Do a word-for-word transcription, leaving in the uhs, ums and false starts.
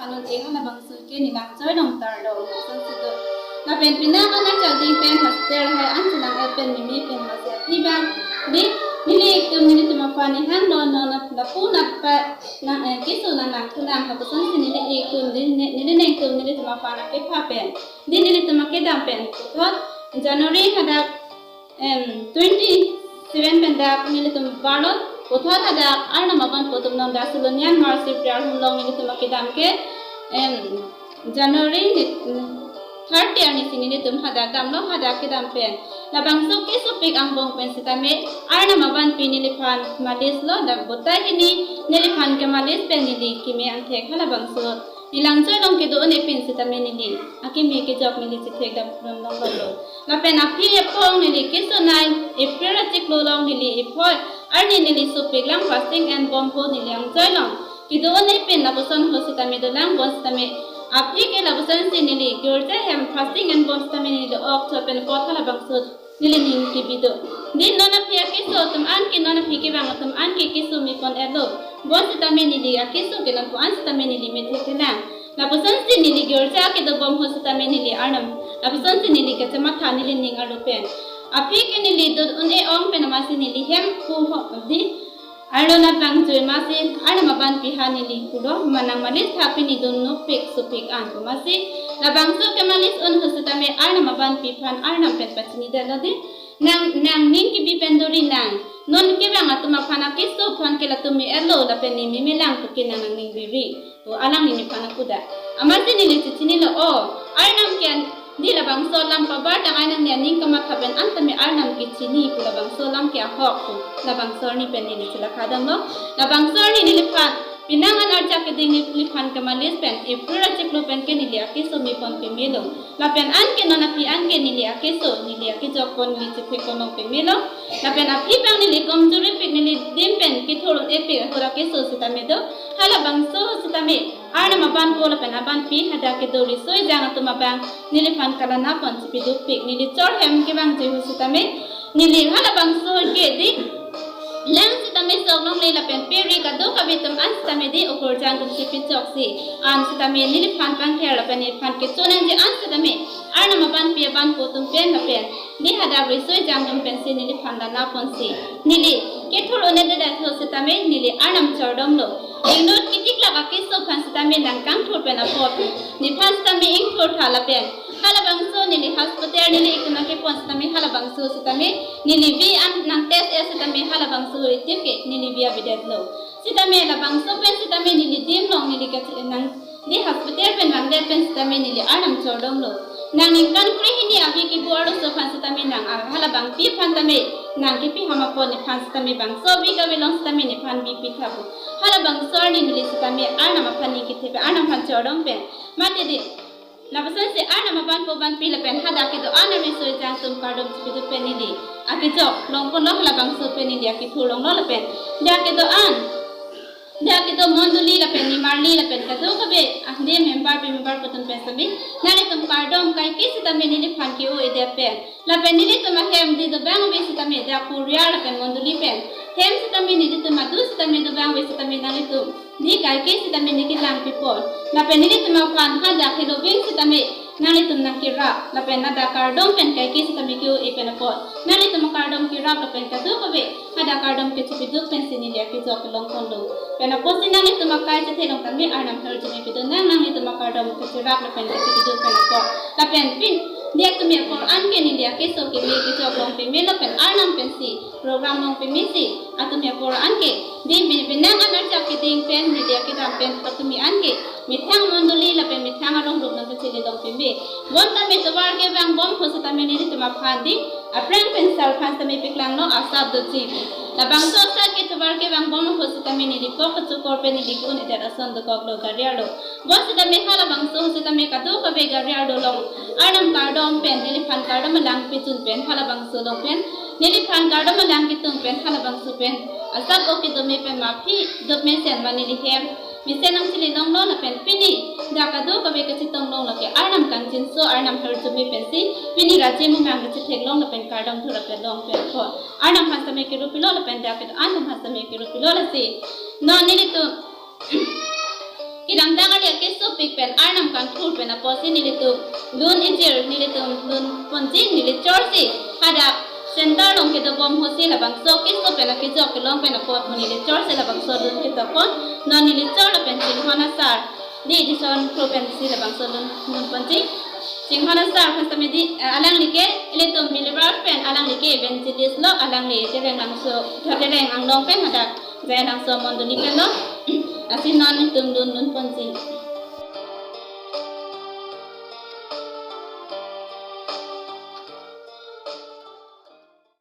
Alun eh halabangso ke neli langchoi along tarlo, lason si do. Lapen penang an archak ding pen hospital hai an chelang-et pen mimi pen masi aphi abang, di, neli ekdom nelitum aphan nihang lo, non lapu napa nang, eh, keso nang nangthu nang, lapuson si neli ekdom di, ne-, neli nangtum nelitum aphan akepha pen, di nelitum akedam pen puthot January hadak, em, twenty seven pen dak nelitum barlot, puthot hadak Arnam abanpo atum along dak Silonian Mercy Prayer Home along nelitum akedam ke, em, January ni, thirty arni si nelitum hadak damlo, hadak kedam pen labangso kesopik angbong pen sitame Arnam abanpi neliphan malis lo, dak botai hini neliphan kemalis pen neli keme angthek halabangso neli langchoi along kedo-un-e pen sitame neli akeme kejok neli chethek dam dam longlo. Lapen aphi apong neli kesonai April achiklo along neli ephoi arni neli sopik lang fasting and bom ho neli langchoi along kedo-un-e pen lapuson ho sitame dolang, bonsitame aphi ke lapuson si neli girja hem fasting and bom sitame neli ok chot pen apot halabangso neli ning kebi do. Di non aphi akeso atum an ke, non aphi kevang atum an ke keso me pon-etlo. Bonsitame neli akeso ke non pu an sitame neli methek thelang. Lapuson si neli girja kedo bom ho sitame neli Arnam, lapuson si neli kachematha neli ning arlo pen. Aphi ke neli do-un-e ong pen amatsi neli hem pu ho di arlo nat lang joi masi Arnam abanpi ha neli pulo, manang malis tha pini dun nukpik sopik an pu amatsi labangso kemalis un ho sitame Arnam abanpi aphan Arnam pen pachinidetlo di. Nang, nang ning kebi pen dori nang. Non kevang atum aphan akeso aphan ke latum me-etlo lapen ne meme lang pu ke nang nangning biri pu alang neliphan apuda. Amatsi neli chechinilo, o, Arnam ke di labangso alam pabar tang ai nang ne aning kamatha pen an tame Arnam ke chini pu labangso alam ke ahok pu labangso arni pen neli chelakha damlo. Labangso arni neliphan penang an archak keding neliphan kemalis pen April achiklo pen ke neli akeso me pon pemelo. Lapen an ke non aphi an ke neli akeso, neli akejok pon neli chethek pon long pemelo. Lapen aphi abang neli komjuri pik neli adim pen kethur un-e pik ahut akeso sitame do. Halabangso sitame Arnam abanpo lapen abanpi hadak kedo riso ejang atum abang neliphan kalana pon chepiduk pik, neli chor hem kevang joi ho sitame neli halabangso ke di lang sitame sok longle lapen peri kadokave atum an sitame di okur jang dun chepi chok si an sitame neliphan pangther lapen neliphan kecho nangji an sitame Arnam abanpi abanpo atum pen lapen di hadak riso ejang atum pensi neliphan lana ponsi neli kethur un-edet ho sitame neli Arnam chordomlo. Inut ketiklak akeso aphan sitame nang kangthur pen apot nephan sitame ingthur tha lapen halabangso neli hospital neli ikuna kepon sitame halabangso sitame neli vi an nang test-et sitame halabangso itik ke neli vi avedetlo. Sitame labangso pen sitame neli adim along neli kachinang di hospital pen vangdet pen sitame neli Arnam chordomlo. Nang ningkan krehini avi kibu arloso aphan sitame nang a halabangpi aphan tame nang kepi ham apot nephan sitame bangso avi kave along sitame nephan vi pitha pu. Halabangso arni neli sitame Arnam aphan ning kethe pen Arnam aphan chordom pen mate di lapuson si Arnam abanpo abanpi lapen hadak kedo-an arni riso ejang atum kardom chepiduk pen neli akejok long ponlo, halabangso pen neli akethur longlo lapen dak kedo-an, dak kedo mondoli lapen nimarli lapen kadokave ahde member pe member atum pen sitame nanglitum kardom kaike sitame neliphan ke-o-edet pen lapen nelitum ahem di dobang ave sitame dak purial lapen mondoli pen hem sitame nelitum adu sitame dobang ave sitame nanglitum di kaike sitame neli kelang pipon. Lapen nelitum aphan hadak helo ving sitame nanglitum nang kerap. Lapen hadak kardom pen kaike sitame ke-o-e pen apot nanglitum kardom kerap lapen kadokave hadak kardom kechepiduk pensi neli akejok kelong ponlo. Pen apotsi nanglitum akai chethe long tame Arnam arjume pidun nang nanglitum kardom kecherap lapen kechepiduk pen apot. Lapen pin di atum apor an ke neli akeso keme kejok long peme lapen Arnam pensi program long pemesi atum apor an ke di bi-, binang an archak keding pen neli akedam pen atum an ke methang mondoli lapen methang arong rup nang kachili long peme. Bon tame tovar kevang bom ho sitame nelitum aphan di aphrang pen sar aphan sitame piklanglo asap doji. Labangso asap ke tovar kevang bom ho sitame neli kok kachokor pen neli ke-un-edet ason dokoklo gari arlo. Bon sitame halabangso sitame kadokave gari arlo along Arnam kardom pen neliphan kardom alang pijun pen halabangso along pen neliphan kardom alang kitung pen halabangso pen asap ok kedome pen maphi dopmesen ma neli hem mesen nangchili longlo lapen pini dak kadokave kachetong long lake Arnam kangchinso Arnam arjume pensi pini raji mumang kachethek long lapen kardom thura pen long pen ko Arnam aphan sitame kerup pilo lapen dak kedo-an aphan sitame kerup pilo lasi non nelitum Kedamtang arni akesopik pen Arnam kangthur pen apotsi nelitum lun ijir, nelitum lun ponji, neli chorsi hadak center along kedobom ahutsi labangso keso pen akejok kelong pen apot mo neli chorsi labangso lun ketokpon. Non neli chor lapen chinghon asar, di Dison Kro pensi labangso lun lun ponji. Chinghon asar kosonme di, eh, alangli ke ilitum believer pen, alangli ke evangelist lo, alangli Dereng Langso, Dereng anglong pen hadak Jailangso mondoli pen lo. Lasi non nelitum lun lun ponji.